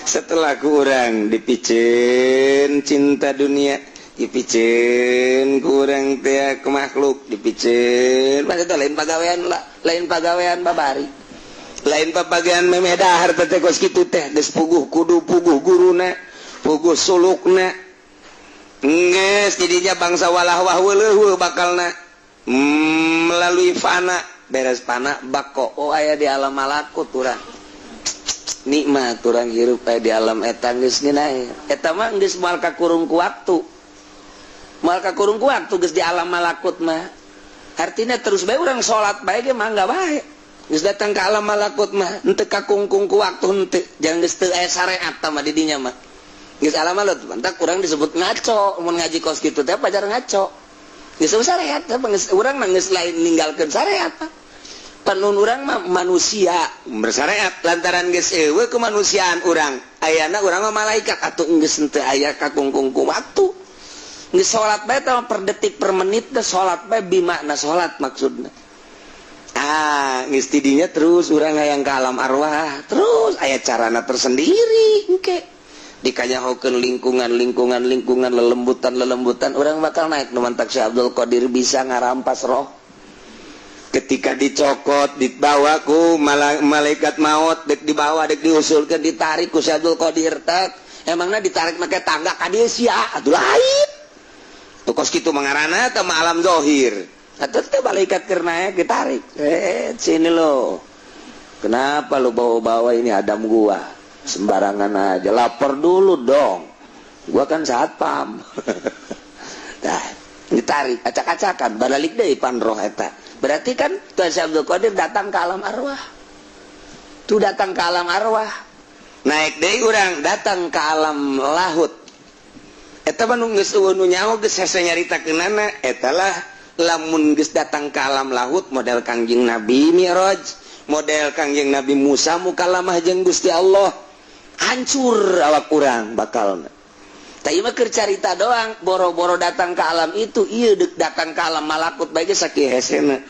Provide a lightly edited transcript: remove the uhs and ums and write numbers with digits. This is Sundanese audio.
Setelah ku urang dipiceun cinta dunia, dipiceun ku urang teh ke makhluk, dipiceun maksudnya lain pagawean lah, lain pagawean babari, lain pagawean memeh dahar teh. Kos kitu teh geus puguh, kudu puguh guruna, puguh sulukna, geus jadinya bangsa walah wah weuleuh bakalna melalui fana, beres fana bako. Oh, aya di alam malakut urang, nikmat urang hirup aya di alam eta. Geus ngeunah eta mah, geus moal kakurung ku waktu, moal kakurung ku waktu. Geus di alam malakut mah artinya terus bae urang salat bae ge mangga bae. Geus datang ke alam malakut mah henteu kakungkung ku waktu, henteu. Jangan, geus teu aya syariat mah di dinya mah. Geus alam malakut mantak kurang disebut ngaco. Mun ngaji kos kitu teh pajar ngaco. Geus syariat geus, urang mah geus lain ninggalkeun syariat mah. Penun urang mah manusia bersyariat lantaran geus eueuh kemanusiaan urang, ayana urang mah malaikat atuh. Geus henteu aya kakungkung ku waktu, geus salat bae teh per detik, per menit teh salat bae, bimakna salat maksudna. Ah, geus tidinya terus urang hayang ka alam arwah, terus aya carana tersendiri engke dikanyahokeun lingkungan lingkungan lingkungan, lelembutan lelembutan, urang bakal naik. Nu mantak Syekh Abdul Qadir bisa ngarampas roh ketika dicokot, dibawa ku malaikat maut, dek dibawa, dek diusulkan, ditarik ku Syekh Abdul Qadir tak. Emangnya ditarik make tangga ka dieu sia atuh? Lain tuh, kos kitu mangarana teh alam zohir atau teh malaikat keur naik ditarik, "Eh, sini lo, kenapa lo bawa-bawa ini Adam gua sembarangan aja? Lapor dulu dong, gua kan satpam." Dah ditarik acak-acakan, balik deh pan roh eta. Berarti kan Tuhan Syekh Abdul Qadir datang ke alam arwah tuh, datang ke alam arwah, naik deui urang datang ke alam lahut. Eta mah nu geus eueuh nu nyaho, geus hese nyaritakeunana. Eta lah lamun geus datang ke alam lahut, model Kangjeng Nabi Mi'raj, model Kangjeng Nabi Musa mukalamah jeung Gusti Allah, hancur awak urang bakalna. Tapi mah keur carita doang. Boro-boro datang ke alam itu, iya, dek datang ke alam malakut bae sakieu hesena.